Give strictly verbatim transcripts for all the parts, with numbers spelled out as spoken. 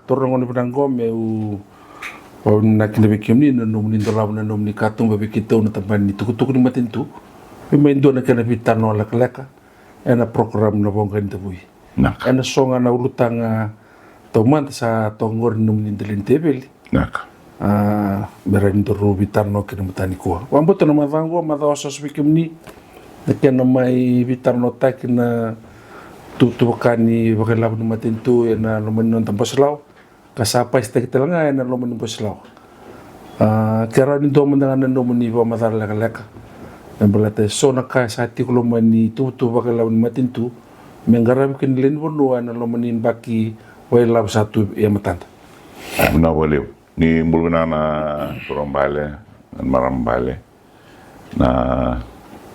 Toro na gauna vinaka oqo meu vakavinavinaka kina vei kemuni na nomuni dolava na nomuni katuba vei keitou na tabana ni tukutuku ni matanitu. Vei mai dua na kena veitalanoa lekaleka ena program na Voqa ni Davui. Naka. Ena so ga na ulutaga taumada sa toka qori na nomuni dela ni teveli. Naka. A, me rawa ni daru veitalanoa kina mataka nikua. Vakabauta na macawa oqo, macawa soso vei kemuni na kena mai veitalanoataki na tuvatuva ka ni vakailavo ni matanitu ena loma ni noda bose lawa. Ka sa pasitaki tale ga ena loma ni bose lawa. A, ke rawa ni dua mada ga na nomuni vakamacala lekaleka me baleta e so na ka e sa tiko loma ni tuvatuva vakailavo ni matanitu me qaravi kina na lewe ni vanua ena loma ni yabaki vakailavo sa tu e matada. Vinaka vakalevu. Ni bula vinaka na turaga bale, na marama bale, na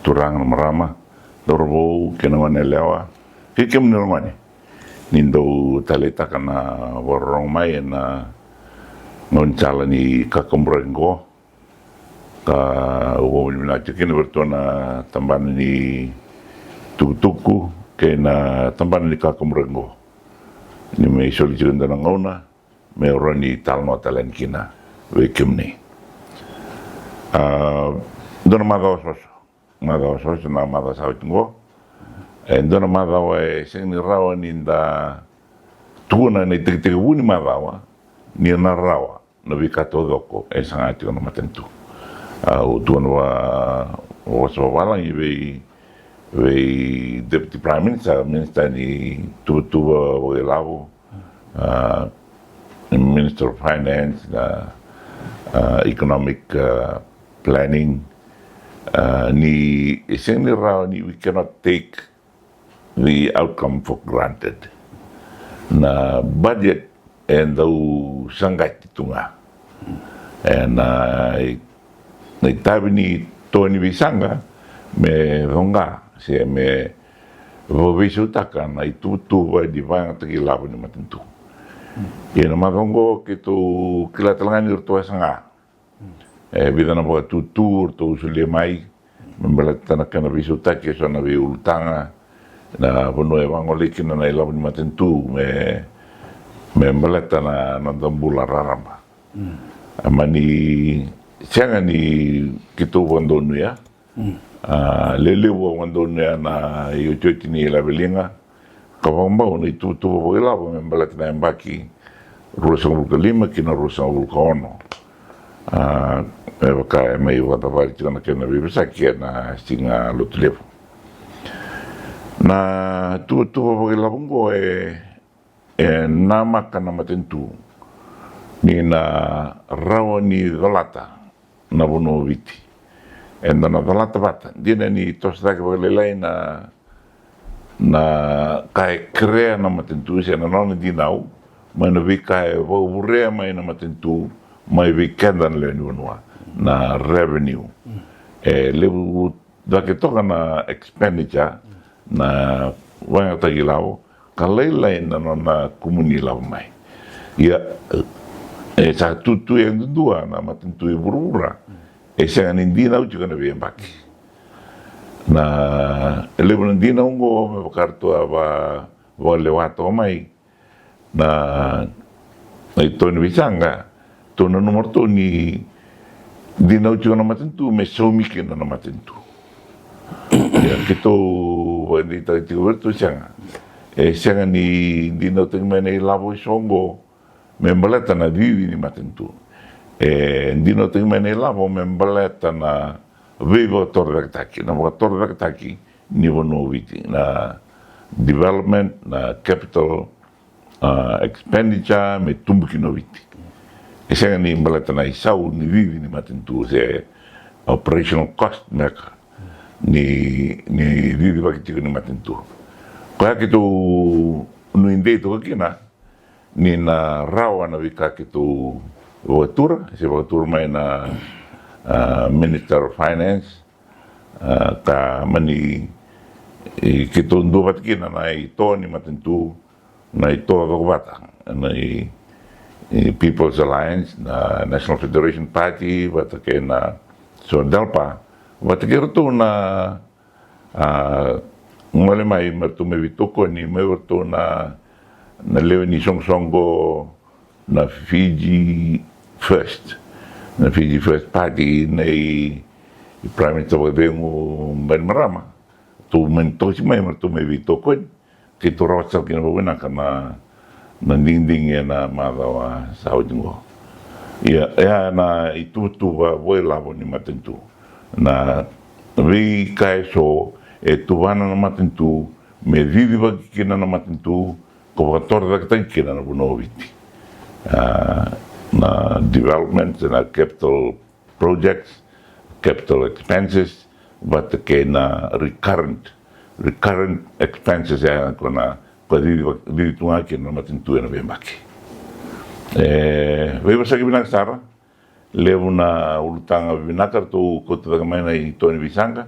turaga, na marama, cauravou kei na gone yalewa, kei kemuni na gone. Ni dau taleitaka na vakarorogo mai ena gaunisala ni kakaburaki oqo. Ka au vakavinavinaka tiko kina vei iratou na tabana ni tukutuku kei na tabana ni kakaburaki oqo. Ni mai soli tiko e dua na gauna me rawa ni talanoa tale yani kina vei kemuni. A, dua na macawa soso, macawa soso na macawa sa oti oqo. E dua na macawa e sega ni rawa ni da tukuna na itekitekivu vou ni macawa ni na rawa na veika taucoko e saga tiko na matanitu. A, au tukuna vaka, vakasavavalagi vei, vei Deputy Prime Minister, Minister ni tuvatuva vakailavo, a, Minister of Finance, na, a, Economic, a, Planning, a, ni e sega ni rawa ni, we cannot take the outcome for granted. Na budget e dau saqati tu ga. E na, na itavi ni to ni veisaqa me coqa se me vakaveisautaka na ituvatuva ni vakayagataki ilavo ni matanitu. Ia na macawa oqo keitou kila tale ga ni ratou a saga e vica na vakatutu ratou solia mai me baleta na kena veisautaki e so na veiulutaga, na vanua e vagolei kina na ilavo ni matanitu me, me baleta na noda bula raraba. A mani sega ni keitou vakadonuya, a, lelevu a vakadonuya na iotioti ni laveliga, ka vakabau na ituvatuva vakailavo me baleta na yabaki ruasagavulu ka lima ki na ruasagavulu ka ono. A, me vaka e mai vakacavari tiko na kena veivosaki ena siga Lotulevu. Na tuvatuva vakailavo oqo e, e namaka na matanitu ni na rawa ni colata na vanua o Viti. Eda na colata vata, dina ni toso cake vakalailai na, na ka e kerea na matanitu se na nona dinau mai na veika e vakavurea mai na matanitu mai vei keda na lewe ni vanua, na revenue. E levu cake toka na expenditure, na vakayagataki ilavo, ka lailai na nona kumuni ilavo mai. Ia, e sa tutu e dudua na matanitu e vuravura e sega ni dinau tiko na veiyabaki. Na levu na dinau oqo me vaka ratou a va, vakalewa toka mai na, na ito ni veisaqa, tou nanuma ratou ni dinau tiko na matanitu me saumi kina na matanitu. Ia keitou vakadeitaka tiko vei ratou sega, e sega ni dinautaki mai na ilavo e so oqo me baleta na cici ni matanitu. E dinautaki mai na ilavo me baleta na veivakatorocaketaki, na vakatorocaketaki ni vanua o Viti, na development, na capital, a, expenditure me tubu kina o Viti. E sega ni baleta na isau ni cici ni matanitu se operational cost beka ni, ni cicivaki tiko ni matanitu. Koya keitou nuidei toka kina ni na rawa na veika keitou vakatura, se vakatura mai na, a, Minister of Finance, a, ka mani, e, keitou dua vata kina na ito ni matanitu, na ito cokovata, na i, i People's Alliance, na National Federation Party, vata kei na SODELPA, vata kei ratou na, a, gole mai me ratou mai veitokoni mai vei ratou na, na lewe ni soqosoqo na Fiji First, na Fiji First Party nei Prime Minister vakacegu Bainimarama. Tou mani tosi mai, me ratou mai veitokoni, keitou rawata sara kina vakavinaka na, na digidigi ena macawa sa oti oqo. Ia, ia na ituvatuva vakailavo ni matanitu. Na veika eso e tuvana na matanitu me cicivaki kina na matanitu, ka vakatorocaketaki kina na vanua o Viti. A, na development, na capital projects, capital expenses, vata kei na recurrent, recurrent expenses, e, ko na, ko cici, cici tu ga kina na matanitu ena veiyabaki. E veivosaki vinaka sara, levu na ulutaga vinaka ratou kauta cake mai na ito ni veisaqa.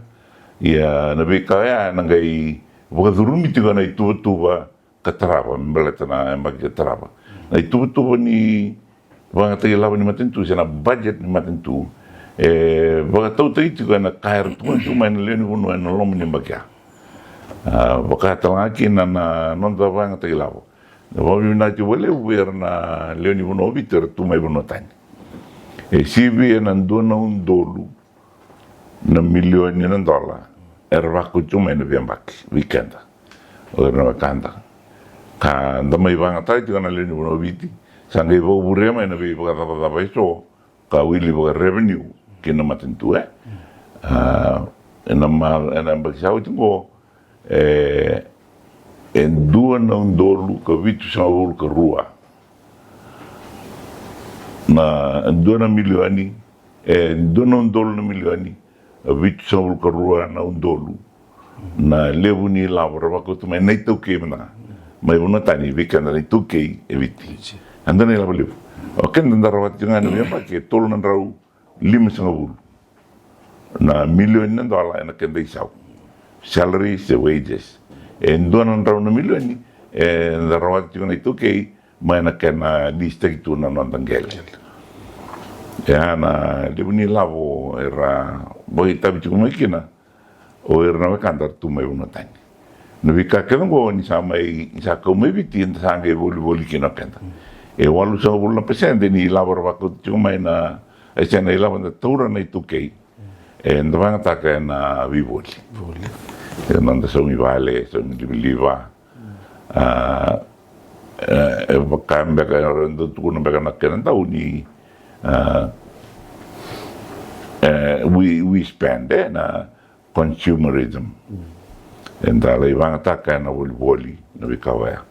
Ia na veika oya ena qai vakacurumi tiko na ituvatuva ka tarava, me baleta na yabaki ka tarava. Na ituvatuva ni vakayagataki ilavo ni matanitu se na budget ni matanitu, e vakatautaki tiko ena ka era tukuna tu mai na lewe ni vanua ena loma ni yabaki ya. A, vaka tale ga kina na noda vakayagataki ilavo. Na vakavinavinaka tiko vakalevu vei ira na lewe ni vanua o Viti era tu mai vanua tani. E sivi ena dua na udolu na milioni na dola era vakauta mai na veiyabaki vei keda, o ira na wekada. Ka da mai vakayagataka tiko na lewe ni vanua o Viti, sa qai vakavurea mai na veivakacavacava eso ka wili vakarevenue ki na matanitu, e. A, ena ma, ena yabaki sa oti oqo, e, e dua na udolu ka vitusagavulu ka rua na, dua na milioni, e dua na udolu na milioni vitusagavulu ka rua na udolu na levu ni ilavo ra vakauta mai na iTaukei mada ga mai vanua tani vei keda na iTaukei e Viti. A, dua na ilavo levu. O keda da rawata tiko ga ena veiyabaki e tolu na drau limasagavulu na milioni na dola ena keda isau, salaries e wages. E dua na drau na milioni eda rawata tiko na iTaukei mai na kena lisitaki tu na noda qele. Ia na levu ni ilavo era vakaitavi tiko mai kina o ira na wekada era tu mai vanua tani. Na veika kece oqo ni sa mai, ni sa kau mai Viti, eda sa qai volivoli kina o keda. E walusagavulu na pasede ni ilavo era vakauta tiko mai na, e, se na ilavo eda taura na iTaukei, eda vakayagataka ena veivoli. Voli. E noda saumi vale, saumi livaliva. A, e, e vaka beka, e dau tukuna beka na kena dau ni, a, e, we, we spend, e, na consumerism. Eda lai vakayagataka ena volivoli na veika oya.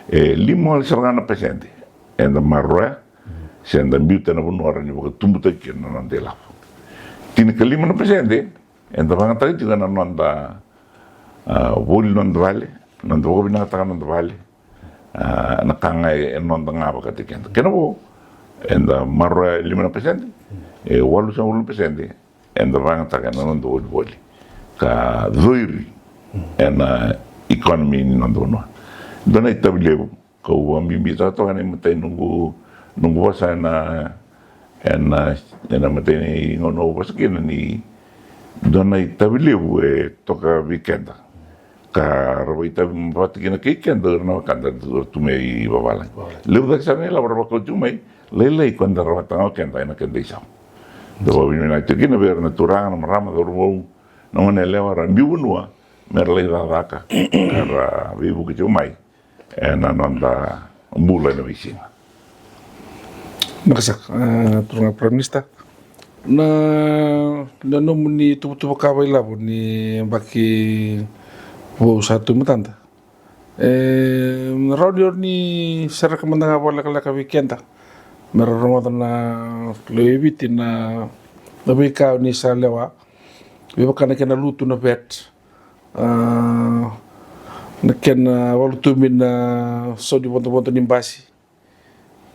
E lima wale sara ga na pasede eda maroroya se da biuta ena vanua rawa ni vakatubutaki kina na noda ilavo. Tinikalima na pasede eda vakayagataka tiko ena noda, a, voli noda vale, noda vakavinakataka noda vale, a, na ka ga e noda ga vakataki keda. Kena vo, eda maroroya e lima na pasede, e walusagavulu na pasede eda vakayagataka ena noda volivoli ka coiri ena economy ni noda vanua. Dua na itavi levu kau vakabibitaka toka ena imatai ni noqu, noqu vosa ena, ena, ena imatai ni gauna au vosa kina ni dua na itavi levu e toka vei keda ka ra vakaitavi vata kina kei keda o ira na wekada era tu mai vavalagi. Levu cake sara na ilavo ra vakau tiko mai, lailai ko da rawata ga o keda ena keda isau. Da vakavinavinaka tiko kina vei ira na turaga, na marama, cauravou, na gone yalewa ra biu vanua me ra lai cakacaka ka ra veivuke tiko mai ena noda bula ena veisiga. Vinaka saka, e, turaga Prime Minister. Na, na nomuni tuvatuva ka vakailavo ni yabaki vou sa tu e matada. E rawa ni o ni sereka mada ga vakalekaleka vei keda me ra rogoca na lewe i Viti na, na veika o ni sa lewa, me vaka na kena lutu na vet, a, na kena valutubi na sau ni vodovodo ni basi.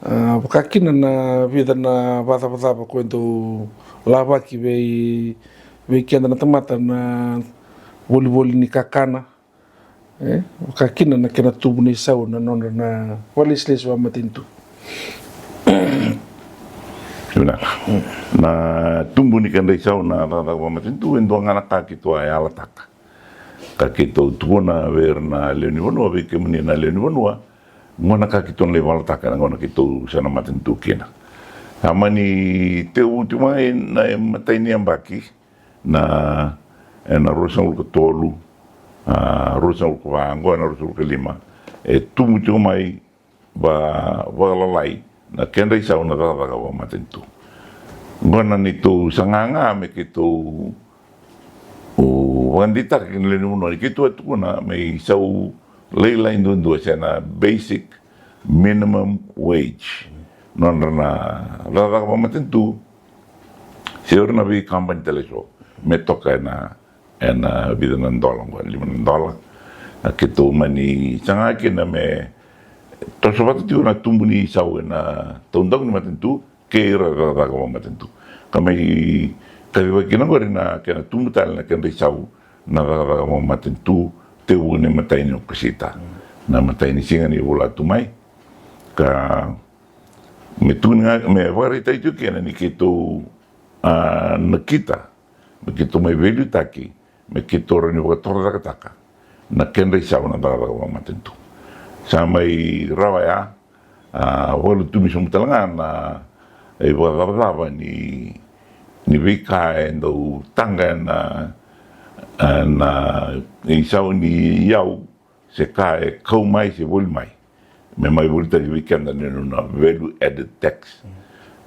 A, vaka kina na vica na vakacavacava ko e dau lavaki vei, vei keda na tamata, na volivoli ni kakana. E, vaka kina na kena tubu ni sau na nodra na vakalesilesi vakamatanitu. Vinaka. Na tubu ni keda isau na cakacaka vakamatanitu e dua ga na ka keitou a yalataka. Ka keitou tukuna vei ira na lewe ni vanua, vei kemuni na lewe ni vanua, Gona ka keitou na lai valataka ena gauna keitou sa na matanitu kina. Sa mani tekivu tiko mai na imatai ni yabaki na, ena ruasagavulu ka tolu, a, ruasagavulu ka va, oqo ena ruasagavulu ka lima, e tubu tiko mai va, vakalalai na kedra isau na cakacaka vakamatanitu. Oqo na neitou saga ga me keitou vakadeitaka kina lewe ni vanua ni keitou a tukuna me isau lailai duadua se na basic minimum wage. Nodra na cakacaka vakamatanitu se o ira na veikabani tale eso me toka ena, ena vica na dola oqo, lima na dola. A keitou mani saga kina me toso vata tiko na tubu ni isau ena taudaku ni matanitu kei ira cakacaka vakamatanitu. Ka mai kacivaki kina oqori na kena tubu tale na kedra isau na cakacaka vakamatanitu, tekivu na imatai ni Okosita, na imatai ni siga ni vula tu mai. Ka me tukuni ga, me vakaraitaki tiko kina ni keitou, a, nakita me keitou mai veiliutaki me keitou rawa ni vakatorocaketaka na kedra isau na cakacaka vakamatanitu. Sa mai rawa ya, a, vakalutumi sobu tale ga na ivakacavacava ni, ni veika e dau taqa ena, ena isau ni iyau se ka e kau mai se voli mai. Me mai volitaki vei keda na, na value added tax.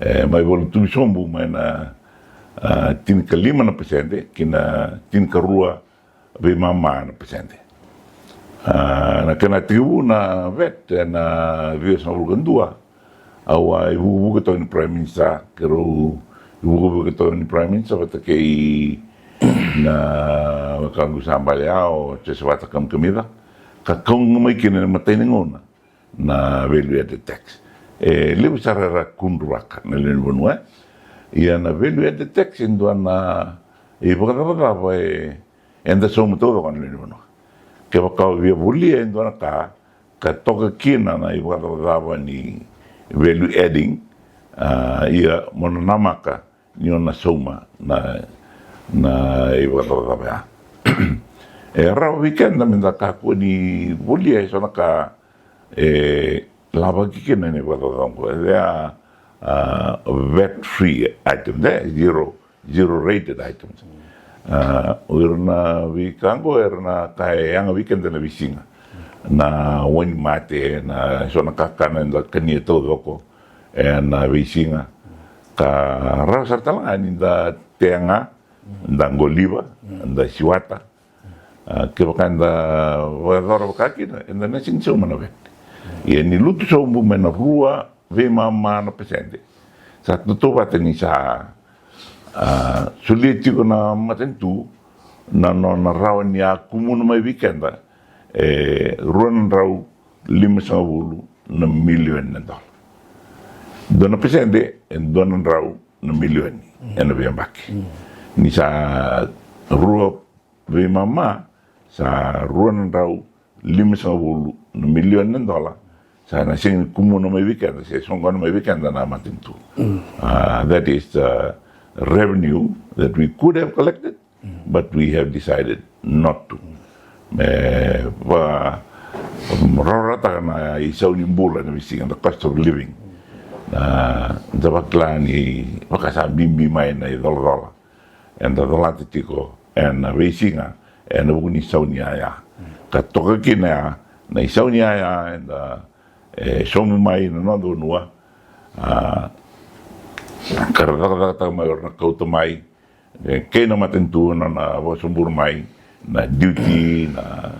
E mai vakalutumi sobu mai na, a, tinikalima na pasede ki na tinikarua veimama na pasede. A, na kena tekivu na vat ena ciwasagavulu ka dua, au a ivukevuke toka ni Prime Minister, keirau ivukevuke toka ni Prime Minister vata kei na wekaqu sa bale ya o Joseph Vata Kamikamica, ka kau ga mai kina ena imatai ni gauna na value added tax. E levu sara era kudruvaka na lewe ni vanua, e. Ia na value added tax e dua na ivakacavacava e, eda sauma taucoko na lewe ni vanua. Kevaka o via volia e dua na ka ka toka kina na ivakacavacava ni value adding, a, ia mo na namaka ni o na sauma na, na ivakacavacava ya. E rawa vei keda me da kakua ni volia e so na ka e lavaki kina na ivakacavacava oqo. E a, a, vat free item, e zero, zero rated items. A, o ira na veika oqo era na ka e yaga vei keda na veisiga. Na wainimate, na so na kakana eda kania taucoko ena veisiga. Ka rawa sara tale ga ni da tea ga, da qoliva, da siwata. A, kevaka eda vakayacora vaka kina, eda na sega ni sauma na vat. Ia ni lutu sobu mai na rua veimama na pasede, sa tautauvata ni sa, a, solia tiko na matanitu na nona rawa ni a kumuna mai vei keda e rua na drau limasagavulu na milioni na dola. Dua na pasede e dua na drau na milioni ena veiyabaki. Ni sa rua veimama, sa rua na drau limasagavulu na milioni na dola, sa na sega ni kumuna mai vei keda se soqona mai vei keda na matanitu. A, that is the revenue that we could have collected, but we have decided not to. Me va, rawarawataka na isau ni bula ena veisiga, the cost of living. Na, da vakila ni vaka sa bibi mai na icolacola eda colata tiko ena veisiga ena vuku ni sau ni yaya. Ka toka kina ya na isau ni yaya eda, e, sauma mai na noda vanua, a, ka ra cakacakataka mai o ira na kauta mai, e, kei na matanitu na, na vakasobura mai na duty, na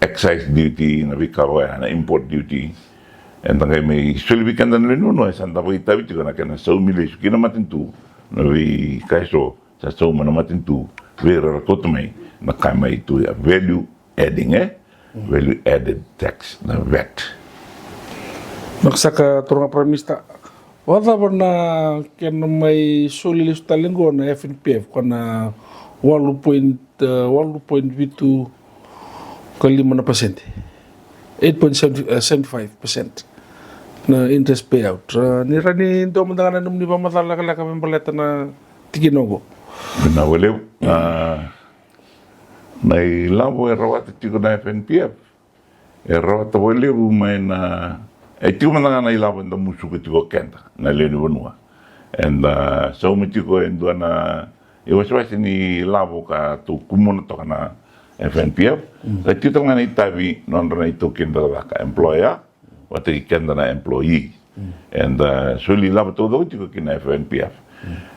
excise duty, na veika vaka ya, na import duty. Eda qai mai soli vei keda na lewe ni vanua e sa da vakaitavi tiko na kena saumi lesu ki na matanitu na veika eso sa sauma na matanitu vei ira era kauta mai na ka mai tu ya, value adding, e? Value added tax, na vat. Vinaka saka, turaga Prime Minister. Vakacava na kena mai soli lesu tale qo na F N P F, ko na walu point, e, walu point vitu ka lima na pasede, eight point seven, e, seventy five percent na interest payout. E, ni rawa ni dua mada ga na nomuni vakamacala lekaleka me baleta na tikina oqo? Vinaka vakalevu. A, na ilavo e rawata tiko na F N P F e rawata vakalevu mai na, e tiko mada ga na ilavo eda musuka tiko keda na lewe ni vanua. Eda sauma tiko e dua na iwasewase ni lavo ka tou kumuna toka na F N P F. Ka tiko tale ga na itavi nodra na itaukei ni cakacaka, employer vata kei keda na employee. Eda soli lavo taucoko tiko ki na F N P F.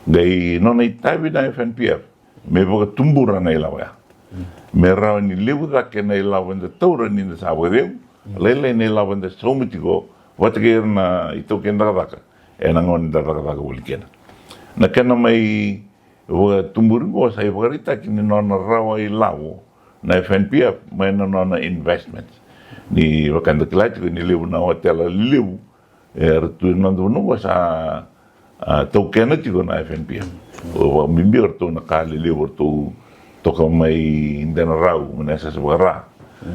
Qai nona itavi na F N P F me vakatubura na ilavo ya, me rawa ni levu cake na ilavo eda taura ni da sa vakacegu, lailai na ilavo eda sauma tiko vata kei ira na itaukei ni cakacaka ena gauna eda cakacaka voli kina. Na kena mai vakatuburi qo sa ivakaraitaki ni nona rawa ilavo na F N P F mai na nona investment. Ni vaka eda kila tiko ni levu na otela lelevu era tu ena noda vanua qo sa, a, taukena tiko na F N P F. O, vakabibi o ratou na ka lelevu o ratou toka mai Denarau, mai na yasayasa vaka-Ra.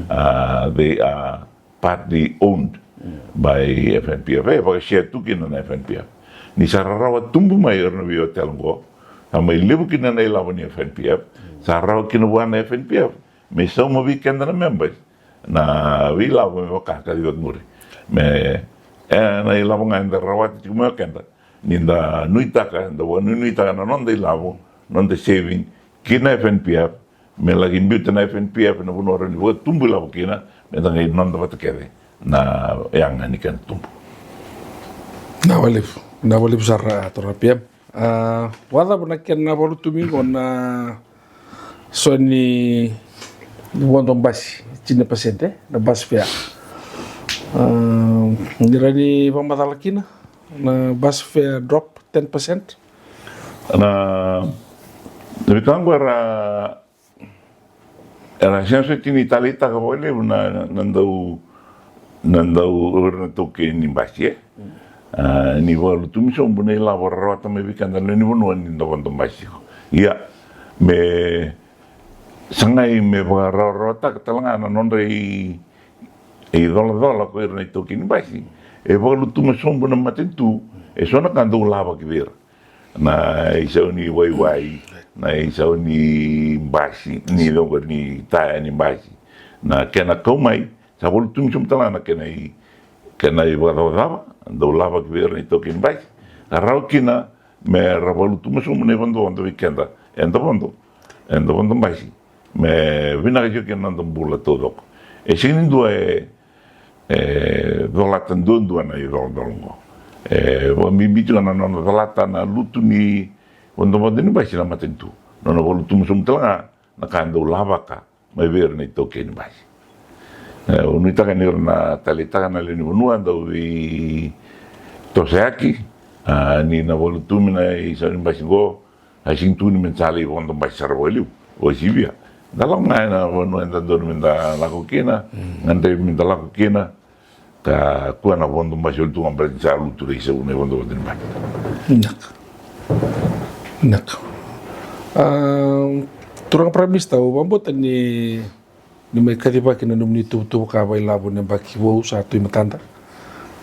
A, they are partly owned by F N P F. E vakashare tu kina na F N P F. Ni sa rarawa tubu mai ira na veiotela qo, sa mai levu kina na ilavo ni F N P F, sa rawa kina vua na F N P F me sauma vei keda na members na veilavo me vaka ka cici muri. Me, e, na ilavo ga eda rawata tiko mai o keda, ni da nuitaka, da vakanuinuitaka na noda ilavo, noda saving ki na F N P F, me laki biuta na F N P F ena vanua rawa ni vakatubu ilavo kina, me da qai noda vata kece na yaga ni kena tubu. Na vakalevu, na vakalevu sara, a, turaga P M. A, vakacava na kena vakalutumi qo na so ni vodo basi, tini na pasede na bus fare? A, ni rawa ni vakamacala kina na bus fare drop ten percent? Na, na veika qo era, era sega soti ni taleitaka vakalevu na, na dau, na dau, o ira na taukei ni basi, e. A, ni vakalutumi sobu na ilavo ra rawata mai vei keda na lewe ni vanua ni da vodo basi tiko. Ia, me sagai me vakarawarawataka tale ga na nodra i, icolacola ko ira na itaukei ni basi. E vakalutuma sobu na matanitu e so na ka dau lavaki vei ira. Na isau ni waiwai, na isau ni basi, ni coqori ni taya ni basi, na kena kau mai, sa vakalutumi sobu tale ga na kena i, kena ivakacavacava dau lavaki vei ira na itaukei ni basi. Ka rawa kina me ra vakalutuma sobu na ivodovodo vei keda eda vodo, eda vodo basi, me vinaka tiko kina na noda bula taucoko. E sega ni dua e, e colata duadua na icolacola oqo. E vakabibi tiko na nona colata na lutu ni vodovodo ni basi na matanitu, nona vakalutuma sobu tale ga na ka dau lavaka mai vei ira na itaukei ni basi. E, au nuitaka ni ra na taleitaka na lewe ni vanua dau veitosoyaki, a, ni na vakalutumi na isau ni basi qo, a, sega ni tukuni me da sa lai vodo basi sara vakalevu. O sivia, da lako ga ena vanua eda dodonu me da lako kina, gadrevi me da lako kina, ka kua na vodo basi voli tu ga baleta ni sa lutu na isau na ivodovodo ni basi. Vinaka. Vinaka. A, turaga Prime Minister, au vakabauta ni, ni mai kacivaki na nomuni tuvatuva ka vakailavo ni yabaki vou sa tu e matada.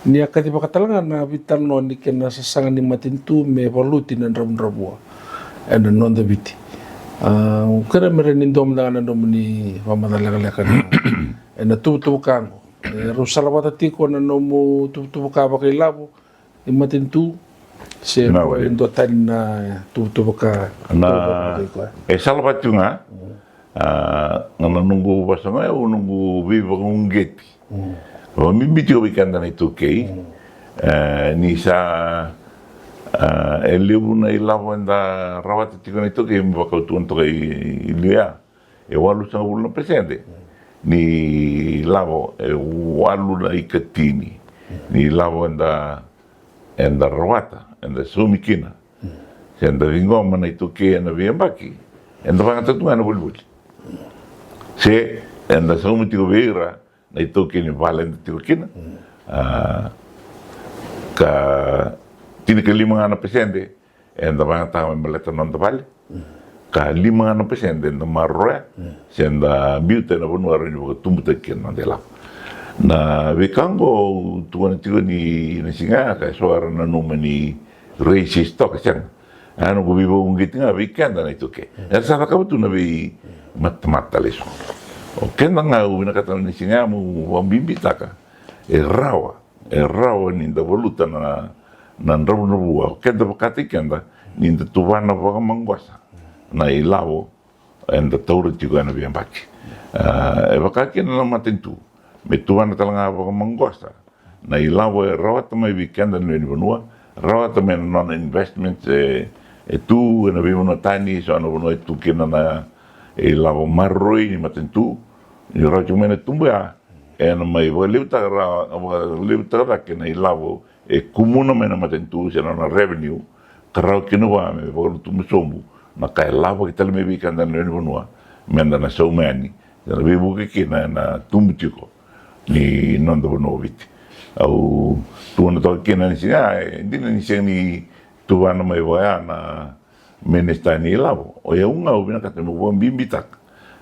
Ni a kacivaka tale ga na veitalanoa ni kena sasaga ni matanitu me valuti na dravudravua ena noda Viti. A, au kerea me rawa ni dua mada ga na nomuni vakamacala lekaleka ena tuvatuva ka oqo. E rau salavata tiko na nomu tuvatuva ka vakailavo ni matanitu, se na, e dua tani na tuvatuva ka na, e salavata tiko ga. A, na noqu vakasagai, au noqu veivakauqeti, vakabibi tiko vei keda na iTaukei. E, ni sa, a, e levu na ilavo eda rawata tiko na iTaukei me vakau tu toka i, i liu ya. E walusagavulu na pasede ni lavo, e walu na ikatini ni lavo eda, eda rawata, eda saumi kina. Se eda ciqoma na iTaukei ena veiyabaki, eda vakayagataka tu ga na volivoli. Se eda sauma tiko vei ira na iTaukei ni vale eda tiko kina. A, ka tinikalima ga na pasede eda vakayagataka me baleta na noda vale. Ka lima ga na pasede eda maroroya se da biuta ena vanua rawa ni vakatubutaki kina na noda ilavo. Na veika oqo au tukuna tiko ni na siga ya ka e so era nanuma ni racist toka, sega. A, noqu veivakauqeti ga vei keda na iTaukei. Era sa cakava tu na veimatamata lesu. O keda ga au vinakata ni siga ya meu vakabibitaka, e rawa, e rawa ni da valuta na, na dravudravua. O keda vakataki keda ni da tuvana vakamaqosa na ilavo eda taura tiko ena veiyabaki. A, e vaka kina na matanitu me tuvana tale ga vakamaqosa na ilavo e rawata mai vei keda na lewe ni vanua, rawata mai na nona investment e, e tu ena veivanua tani, so na vanua e tu kina na ilavo maroroi ni matanitu, ni rawa tiko mai na tubu ya, ena mai vakalevutaka ra-, vakalevutaka cake na ilavo e kumuna mai na matanitu se na nona revenue, ka rawa kina vua me vakalutubu sobu na ka e lavaki tale mai vei keda na lewe ni vanua, meda na sauma yani, se na veivuke kina ena tubu tiko ni noda vanua o Viti. Au tukuna toka kina ni siga, e dina ni sega ni tuvana mai vaya na Minisita ni ilavo, o yau ga au vinakata meu vakabibitaka,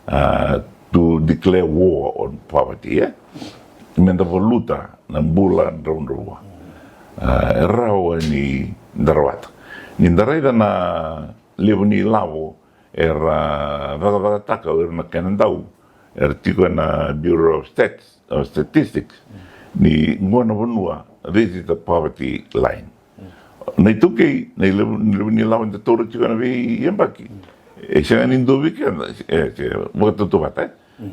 a, to declare war on poverty, e? Meda valuta na bula dravudravua. A, e rawa ni da rawata. Ni da raica na levu ni ilavo era cakacakataka o ira na kena dau, era tiko ena Bureau of Stats, of Statistics, ni qo na vanua, this is the poverty line. Na iTaukei, na ilevu, levu ni ilavo da taura tiko ena veiyabaki, e sega ni dua vei keda, e, se vakatautauvata, e?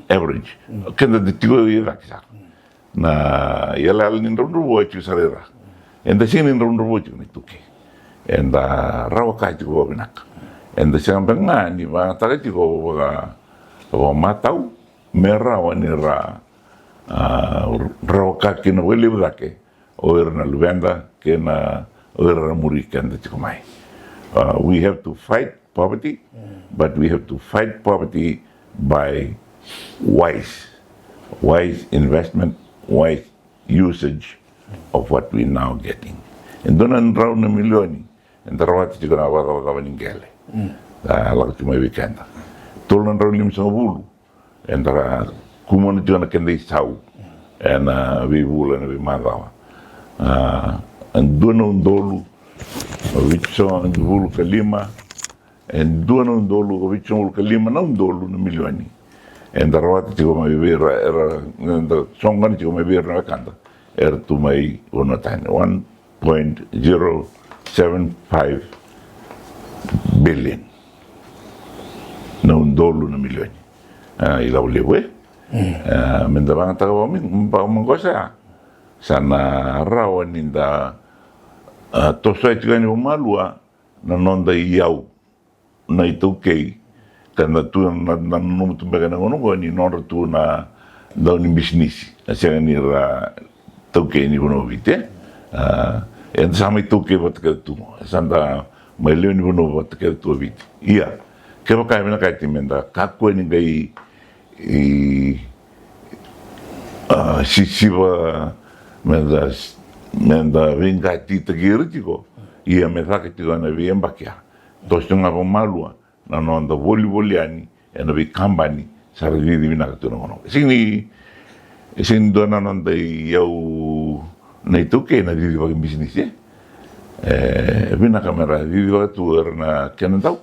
Average. Keda da tiko e cake sara. Na iyalayala ni dravudravua e tiko sara i ra. Eda sega ni dravudravua tiko na iTaukei. Eda rawa ka tiko vakavinaka. Eda sega beka ga ni vakayagataka tiko vaka, vakamatau me rawa ni ra, a, rawa ka kina vakalevu cake o ira na luveda kei na o ira na muri keda tiko mai. Uh, we have to fight poverty, but we have to fight poverty by wise, wise investment, wise usage of what we now getting. E dua na drau na milioni eda rawata tiko na vakacavacava ni qele. A, lako tiko mai vei keda. Tolu na drau limasagavulu eda kumuna tiko na keda isau ena veivula, ena veimacawa. A, e dua na udolu vitusagavulu ka lima, e dua na udolu vitusagavulu ka lima na udolu na milioni eda rawata tiko mai vei ira, era, eda soqoni tiko mai vei ira na wekada era tu mai vanua tani. One point zero seven five billion na udolu na milioni. A, ilavo levu, e? A, meda vakayagataka vaka, vakamaqosa ya, sa na rawa ni da, a, tosoya tiko yani vakamalua na noda iyau na iTaukei, ka da tu na, na, na nanuma tu beka na gauna oqo ni nodra tu na dau ni bisinisi, na sega ni ra taukei ni vanua o Viti, e? A, eda sa mai taukei vata kece tu, sa da mai lewe ni vanua vata kece tu o Viti. Ia, kevaka e vinakati meda kakua ni qai, i, a, sisiva, meda, meda veiqatitaki ira tiko, ia me caka tiko ena veiyabaki ya. Toso ga vakamalua na noda volivoli yani ena veikabani sa ra cici vinaka tu na gauna. Sega ni, sega ni dua na noda iyau na iTaukei na cici vakabisinisi, e? E vinaka me ra cici vaka tu era na kena dau.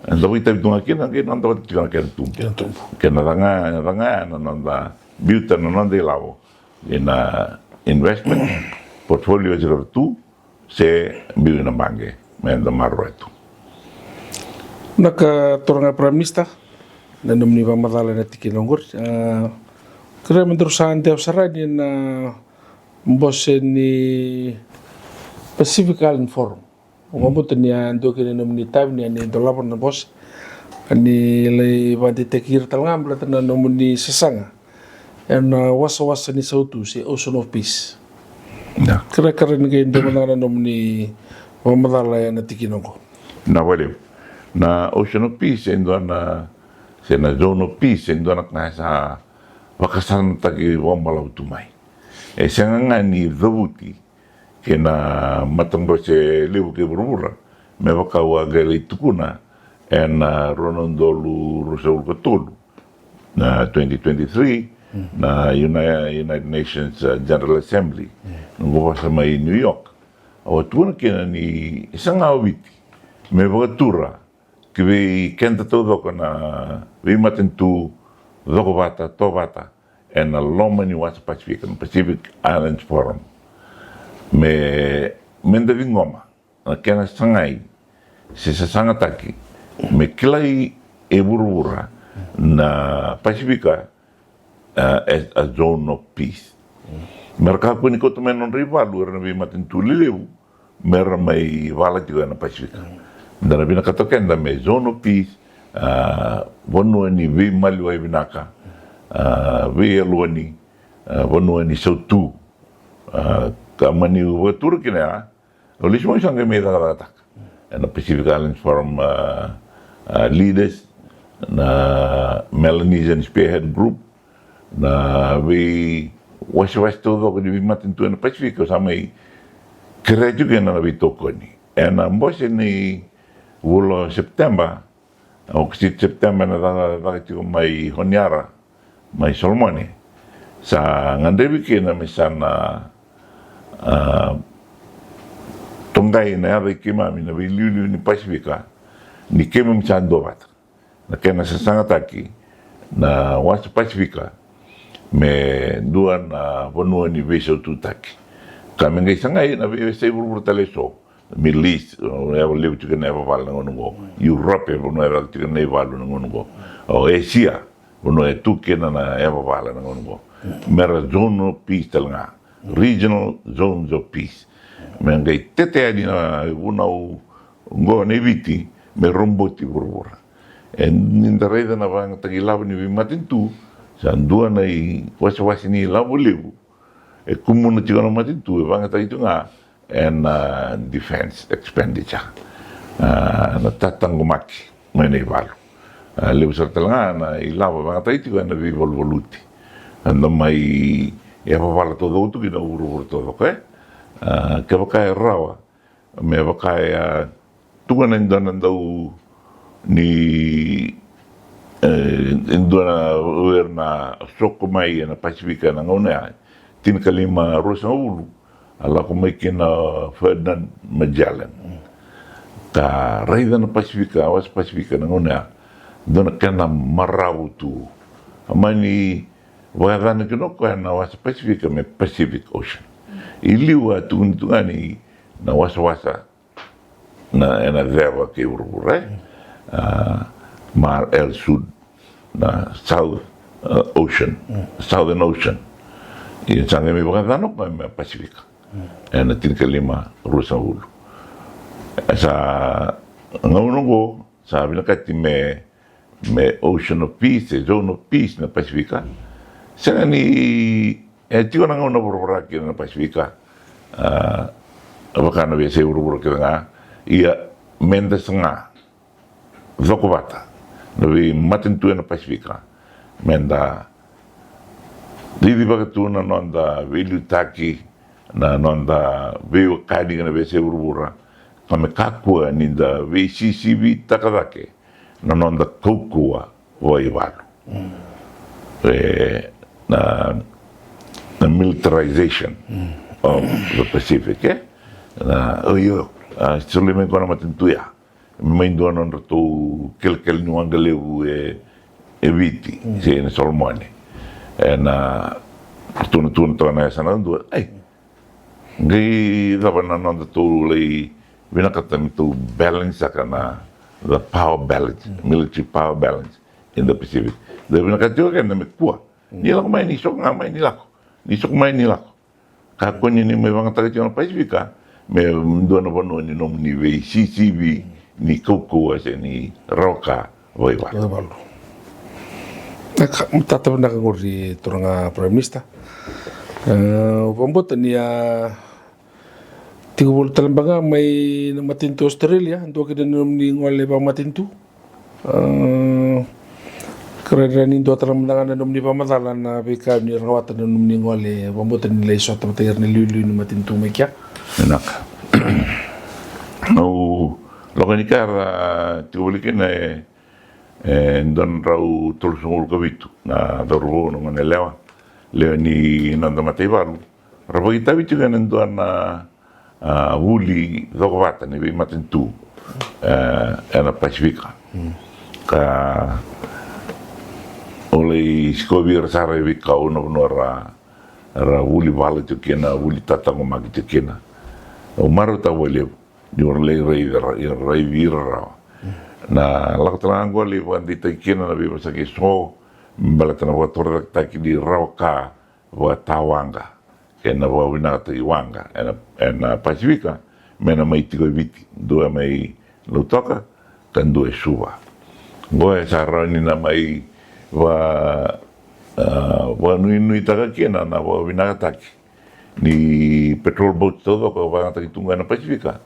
Eda vakaitavi tu ga kina, qai noda vata tiko na kena tubu. Kena tubu. Kena caga, caga na noda biuta na noda ilavo ina investment, portfolio e tiko tu, se biu ina baqe, meda maroroya tu. Vinaka turaga Prime Minister, na nomuni vakamacala ena tikina oqori. A, kerea me daru sa dewa sara yani ena bose ni Pacific Island Forum. Au vakabauta ni a dua kina na nomuni itavi ni a ni dolava na bose, a ni lai vakadeitaki ira tale ga baleta na nomuni sasaga ena wasawasa ni sautu se Ocean of Peace. Ia. Kerekere ni qai dua mada ga na nomuni vakamacala ena tikina oqo. Vinaka vakalevu. Na Ocean of Peace e dua na, se na Zone of Peace e dua na ka sa vakasamataki vakabalavu tu mai. E sega ga ni cavuti kei na mataqosi levu kei vuravura, me vaka au a qai lai tukuna ena, a, rua na udolu ruasagavulu ka tolu, na twenty twenty-three, na Uni-, United Nations, a, General Assembly, noqu vosa mai New York. Au a tukuna kina ni e saga o Viti me vakatura ki vei keda taucoko na veimatanitu cokovata, tovata ena loma ni Wasa Pasifika, na Pacific Islands Forum. Me, me da ciqoma na kena sagai se sasagataki me kilai e vuravura na Pasifika, uh, as a zone of peace. Me ra kakua ni kauta mai na nodra ivalu era na veimatanitu lelevu me ra mai vala tiko ena Pasifika. Da na vinakata keda me zone of peace, uh, vanua ni veimaliwai vinaka, uh, veiyalowani, uh, vanua ni sautu, uh, ka mani vakatura kina ya, o lesu mai sa qai mai cakacakataka ena Pacific Islands Forum, uh, uh, leaders, na Melanesian Spearhead Group, na veiwasewase taucoko ni veimatanitu ena Pasifika, sa mai kerea tiko kina na veitokoni. Ena bose ni vula o September, Okositi, September, na cakacaka tiko mai Honiara, mai Solomone. Sa gadrevi kina me sa na, a, toqai na yaca i keimami na veiliuliu ni Pasifika, ni keimami sa duavata. Na kena sasagataki na Wasa Pasifika me dua na vanua ni veisaututaki. Ka me qai sagai na veiyasai vuravura tale eso. Middle East, vanua e levu tiko na yavavala na gauna oqo. Europe, vanua e caka tiko na ivalu na gauna oqo. O Asia, vanua e tu kina na yavavala na gauna oqo. Me ra zone of peace tale ga. Regional zones of peace. Me qai tete yani na vunau oqo nei Viti, me roboti vuravura. E ni da raica na vakayagataki ilavo ni veimatanitu, sa dua na iwasewase ni ilavo levu e kumuna tiko na matanitu, e vakayagataki tiko ga ena defense expenditure. A, na tataqomaki mai na ivalu. A, levu sara tale ga na ilavo e vakayagataki tiko ena veivaluvaluti. Eda mai yavavala taucoko tu kina, vuravura taucoko, e. A, kevaka e rawa, me vaka e a tukuna e dua na dau ni, e, e dua na, o ira na soko mai ena Pasifika ena gauna ya, tinikalima ruasagavulu, a lako mai kina Ferdinand Magellan. Ka raica na Pasifika, Wasa Pasifika na gauna ya, dua na kena maravu tu. A mani vakayacana kina o koya na Wasa Pasifika me Pacific Ocean. I liu a tukuni tu ga ni na wasawasa na, ena ceva kei vuravura, e? A, Mar el Sur, na South, a, Ocean, Southern Ocean. Ia sa qai mai vakayacana o koya me Pasifika. Ena tinikalima ruasagavulu. E sa gauna oqo, sa vinakati me, me Ocean of Peace, e Zone of Peace na Pasifika. Sega ni, e tiko na gauna voravora kina na Pasifika. A, vaka na veiyasai vuravura kece ga. Ia, me da saga cokovata na veimatanitu ena Pasifika, me da cicivaka tu na noda veiliutaki, na noda veiwekani kei na veiyasai vuravura, ka me kakua ni da veisisivitaka cake na noda kaukauwa vakaivalu. E, na, na militarization of the Pacific, e? Na, o io, a, soli mai ko na matanitu ya. Mai dua na nodratou kelekele ni waqa levu e, e Viti, se na Solomone. Ena tukuna, tukuna toka na yasana dua, ai, qai cava na nodatou lai vinakata me tou balance saka na, the power balance, military power balance in the Pacific. Da vinakata tiko keda me kua. Ni lako mai, ni soko ga mai, ni lako. Ni soko mai, ni lako. Kakua ni mai vakayagataka tiko na Pasifika me dua na vanua ni nomuni veisisivi ni kaukauwa se ni rawa ka vakaivalu. Vakaivalu. Vinaka, matata vinaka qori turaga Prime Minister. E, au vakabauta ni a tiko voli tale beka ga mai na matanitu Australia, dua kina na nomuni gole vakamatanitu. A, kerea ni dua tale mada ga na nomuni vakamacala na veika ni rawata na nomuni gole, vakabauta ni lai sota vata kei ira na iliuliu ni matanitu mai kea. Vinaka. Au lako ni ka ra tiko voli kina e, e dua na drau tolusagavulu ka vitu na cauravou, na goneyalewa, lewe ni noda mataivalu. Ra vakaitavi tiko ena dua na, a, vuli cokovata ni veimatanitu, e, ena Pasifika. Ka, o, lai sikovi ira sara e veikau na vanua ra, ra vuli vala tiko kina, vuli tataqomaki tiko kina. Au marautaka vakalevu ni ra lai raici, ra, ra raici ira rawa. Na lako tale ga oqo lai vakadeitaki kina na veivosaki eso me baleta na vakatorocaketaki ni rawa ka vakatawaqa kei na vakavinakataki waqa ena, ena Pasifika, me na mai tiko e Viti, dua mai Lautoka ka dua e Suva. Oqo e sa rawa ni na mai va, a, vakanuinuitaka kina na vakavinakataki ni patrol boat taucoko e vakayagataki tu qo ena Pasifika.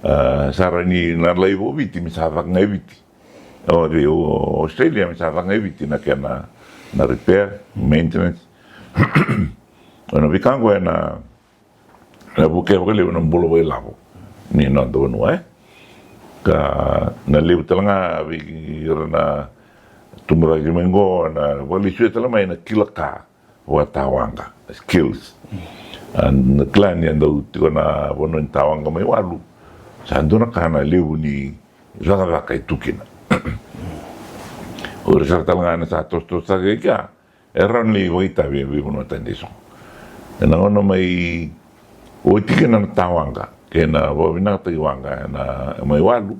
A, sa rawa ni na lai vo Viti me sa caka ga e Viti. O, o Australia me sa caka ga e Viti na kena, na repair, maintenance. O na veika oqo ena, ena vukea vakalevu na bula vakailavo ni noda vanua, e. Ka na levu tale ga vei ira na tubu cake mai oqo, na vakalesuya tale mai na kila ka vakatawaqa, skills. A, na kila ni a dau tiko na vanua ni tawaqa mai walu, sa dua na ka na levu ni cakacaka e tu kina. O ira sara tale ga na sa tosotosotaka e kea, e rawa ni vakaitavi e veivanua tani eso. Ena gauna mai oti kina na tawaqa kei na vakavinakataki waqa ena mai walu,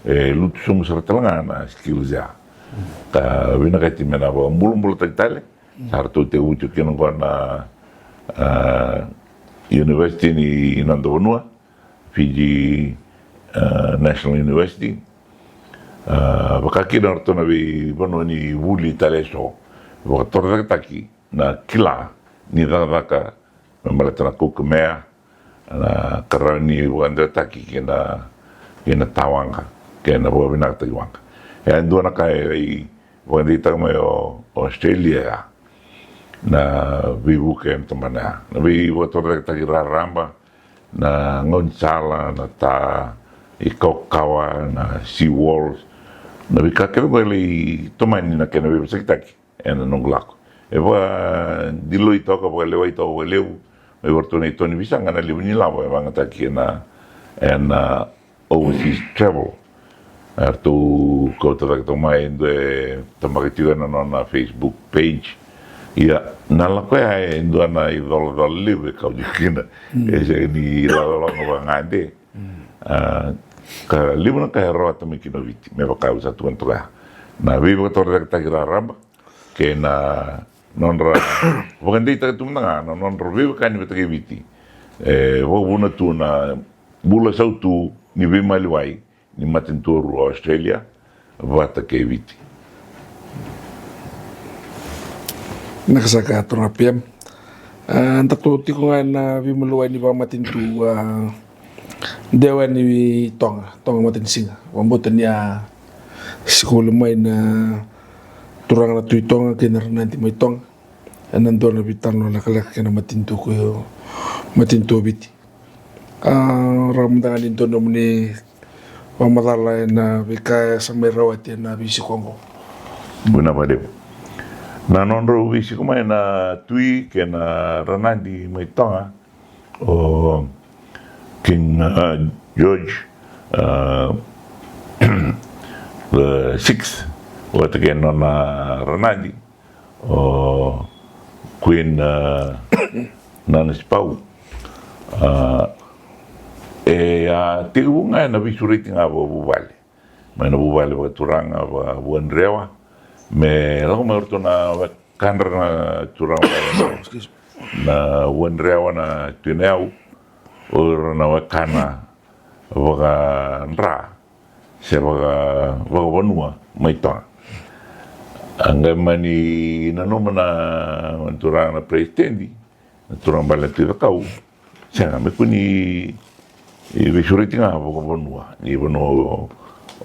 e lutu sobu sara tale ga na skills ya. Ka vinakati me na vakabulabulataki tale. Sa ratou tekivu tiko kina oqo na, a, university ni noda vanua, Fiji, a, National University. A, vaka kina o ratou na veivanua ni vuli tale eso, vakatorocaketaki na kila ni cakacaka me baleta na kaukamea, na ka rawa ni vakadewataki kei na, kei na tawaqa kei na vakavinakataki waqa. E a dua na ka e vakadeitaka mai o, o Australia ya, na veivuke ena tabana ya, na veivakatorocaketaki raraba, na gaunisala, na ta ikawakawa, na sea walls, na veika kece oqo e lai tomani na kena veivosakitaki ena noqu lako. E vakadiloi toka, vakalewai toka vakalevu mai vei ratou na ito ni visa ga na levu ni lavo e vakayagataki ena, ena overseas travel. E ratou kauta cake toka mai e dua e tabaka tiko ena nona Facebook page. Ia, na lako ya e dua na icolacola levu e kau tiko kina. E sega ni lako, lako vakagade. A, ka levu na ka e rawata mai kina o Viti, me vaka au sa tukuna toka ya. Na veivakatorocaketaki raraba kei na nodra vakadeitaka tu mada ga na nodra veiwekani vata kei Viti. E vakavuna tu na bula sautu ni veimaliwai ni matanitu rua o Australia vata kei Viti. Na ka sa ka turaga P M. A, datou tiko ga ena veimaliwai ni vakamatanitu, a, dewa ni Toga, Toga Matanisiga. Vakabauta ni a sikoli mai na turaga na Tui Toga kei na Ranadi mai Toga ena dua na veitalanoa lekaleka kei na matanitu ko, matanitu o Viti. A, rawa mada ga ni dua nomuni vakamacala ena veika e sa mai rawati ena veisiko oqo. Vinaka vakalevu. Na nodrau veisiko mai na Tui kei na Ranadi mai Toga, o King, a, George, a, the sixth, vata kei na nona Ranadi, o Queen, a, Nanasipau. A, e a tekivu ga ena veisureti ga vakavuvale, mai na vuvale vakaturaga vakavuadrewa, me lako mai o ratou na wekadra na turaga vakavuadrewa, na Vuadrewa, na Tui Nayau, o ira na wekana vakadra se vaka, vakavanua mai Toga. A qai mani nanuma na turaga na peresitedi, na turaga bale na Tui Cakau, sega, me kua ni veisureti ga vakavanua, ni vanua o,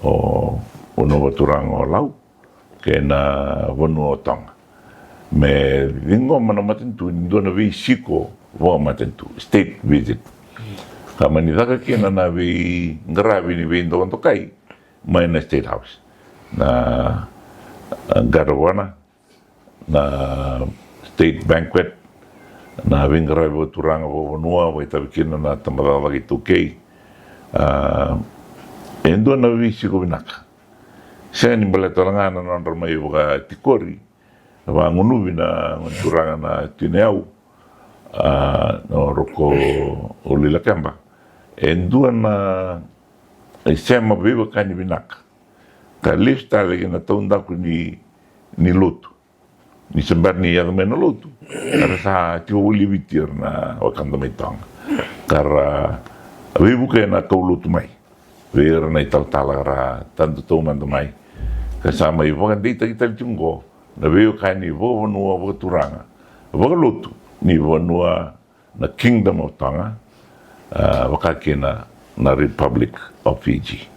o, vanua vakaturaga o Lau kei na vanua o Toga, me ciqoma na matanitu ni dua na veisiko vakamatanitu, state visit. Ka mani caka kina na veiqaravi ni veidokadokai mai na State House, na, a, Guard of Honor, na state banquet, na veiqaravi vakaturaga vakavanua, vakaitavi kina na tabacakacaka iTaukei. A, e dua na veisiko vinaka. Sega ni baleta wale ga na nodra mai vakatikori, Vagunuvi na gone turaga na Tui Nayau, a, na Roko Uluilakeba. E dua na isema veivakani vinaka ka lesu tale ki na taudaku ni, ni lotu. Ni se bera ni yaco mai na lotu, era sa tiko voli e Viti ira na wekada mai Toga, ka ra veivuke na kaulotu mai vei ira na italatala ka ra tadu taumada mai, ka sa mai vakadeitaki tale tiko oqo na veiwekani vakavanua, vakaturaga, vakalotu ni vanua na Kingdom of Tonga, a, vaka kina na Republic of Fiji.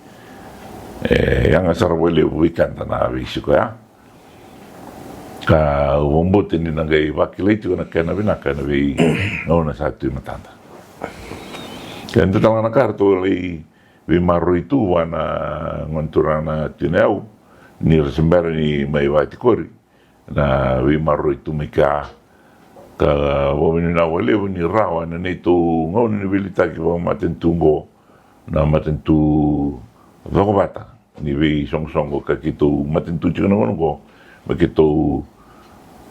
E yaga sara vakalevu vei keda na veisiko ya, ka au vakabauta ni na qai vakilai tiko na kena vinaka ena veigauna sa tu e matada. Keda tale ga na ka ratou lai veimaroroi tu vua na gone turaga na Tui Nayau, ni ra se bera ni mai vakatikori na veimaroroi tu mai kea. Ka vakavinavinaka vakalevu ni rawa na neitou gauna ni veiliutaki vakamatanitu oqo, na matanitu Cokovata ni Veisoqosoqo ka keitou matanitu tiko na gauna oqo, me keitou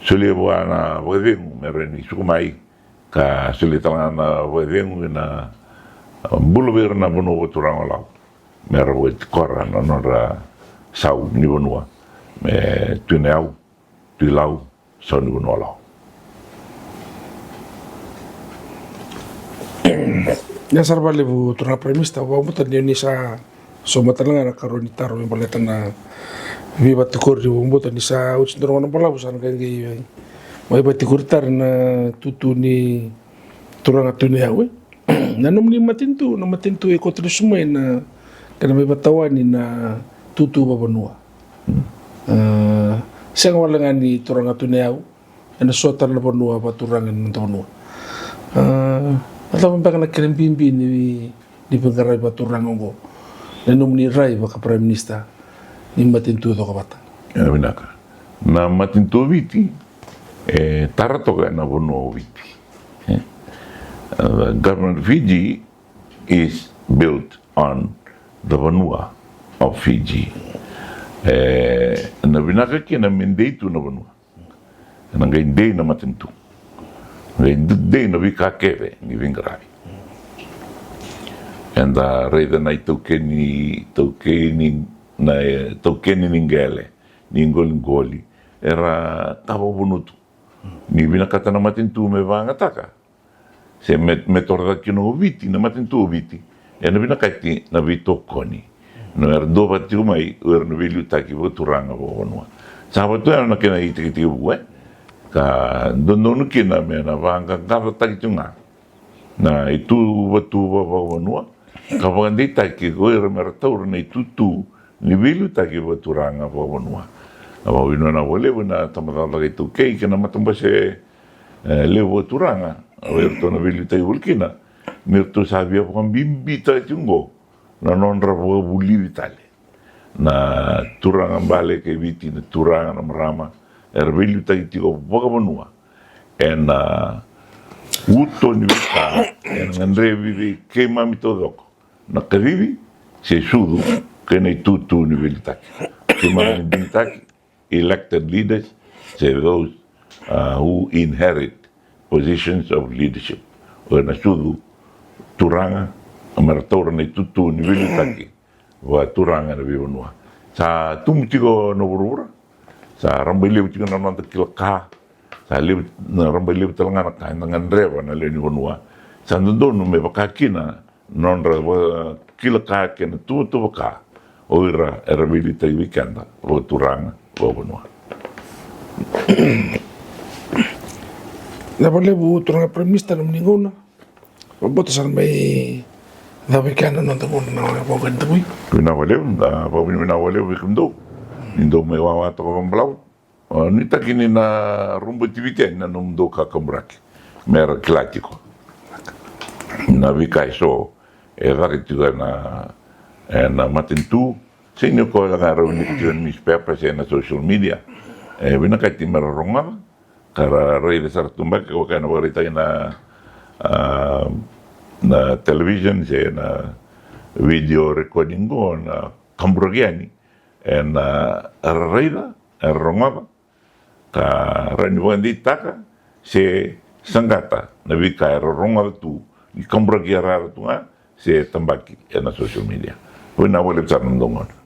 solia vua na vakacegu me rawa ni suka mai, ka solia tale ga na vakacegu ena bula vei ira na vanua vakaturaga o Lau, me ra vakatikora na nodra sau ni vanua me Tui Nayau, Tui Lau, sau ni vanua o Lau. Ia, sara vakalevu turaga Prime Minister, au vakabauta ni o ni sa sauma tale ga na karua ni taro me baleta na veivakatikori. Au vakabauta ni sa oti e dua na gauna balavu sa na qai, qai mai vakatikori tale na itutu ni turaga Tui Nayau, e. Na nomuni matanitu, na matanitu e koto lesu mai na kena mai vakatawani na itutu vakavanua. A, sega wale ga ni turaga Tui Nayau, ena so tale na vanua vakaturaga ena noda vanua. A, na cava beka na kena bibi ni, ni veiqaravi vakaturaga oqo, na nomuni rai vaka Prime Minister ni matanitu e Cokovata? E vinaka. Na matanitu o Viti e tara toka ena vanua o Viti. E, a, government of Fiji is built on the vanua of Fiji. E, na vinaka kina me dei tu na vanua. Ena qai dei na matanitu, qai d-, dei na veika kece ni veiqaravi. Eda raica na itaukeni, taukeni, na, e, taukeni ni qele, ni qoliqoli, era tava vanua tu. Ni vinakata na matanitu me vagataka se me, me torocaka kina o Viti, na matanitu o Viti, ena vinakati na veitokoni. Na era duavata tiko mai o ira na veiliutaki vakaturaga vakavanua. Sa vaka tu ya na kena itekitekivu, e, ka dodonu kina me na vaqaqacotaki tiko ga na ituvatuva vakavanua, ka vakadeitaki ko ira me ra taura na itutu ni veiliutaki vakaturaga vakavanua. Na vakavinavinaka vakalevu na tabacakacaka iTaukei kei na matabose, e, levu vakaturaga, o iratou na veiliutaki voli kina, ni ratou sa via vakabibitaka tiko oqo na nodra vakavulici tale na turaga bale kei Viti, na turaga, na marama era veiliutaki tiko vakavanua ena uto ni veika ena gadrevi vei keimami taucoko, na kacivi se sucu kei na itutu ni veiliutaki. Keimami digitaki elected leaders, se those, uh, who inherit positions of leadership. O ena sucu turaga me ra taura na itutu ni veiliutaki vakaturaga ena veivanua. Sa tubu tiko na vuravura, sa rabailevu tiko na noda kila ka, sa levu, na rabailevu tale ga na ka eda gadreva na lewe ni vanua. Sa dodonu me vaka kina nodra vakila ka kei na tuvatuva ka o ira era veiliutaki vei keda vakaturaga, vakavanua. Vinaka vakalevu turaga Prime Minister na nomuni gauna. Vakabauta sa na mai cava i kea na noda gauna na Voqa ni Davui. Vinaka vakalevu, da vakavinavinaka vakalevu vei kemudou ni dou mai wawa toka vakabalavu. O, nuitaki ni na roboti Viti yani na nomudou kakaburaki me ra kila tiko na veika eso e caka tiko ena, ena matanitu. Sega ni o koya ga e rawa ni tiko ena newspaper se na social media. E vinakati me ra rogoca ka ra raica sara tu beka, ka vaka na vakaraitaki na, a, na television se na video recording qo, na kaburaki yani. Ena, a, ra raica, era rogoca, ka rawa ni vakadeitaka se saqata na veika era rogoca tu ni kaburaki yarayara tu ga se tabaki ena social media. Oi, na vale sara na dogona.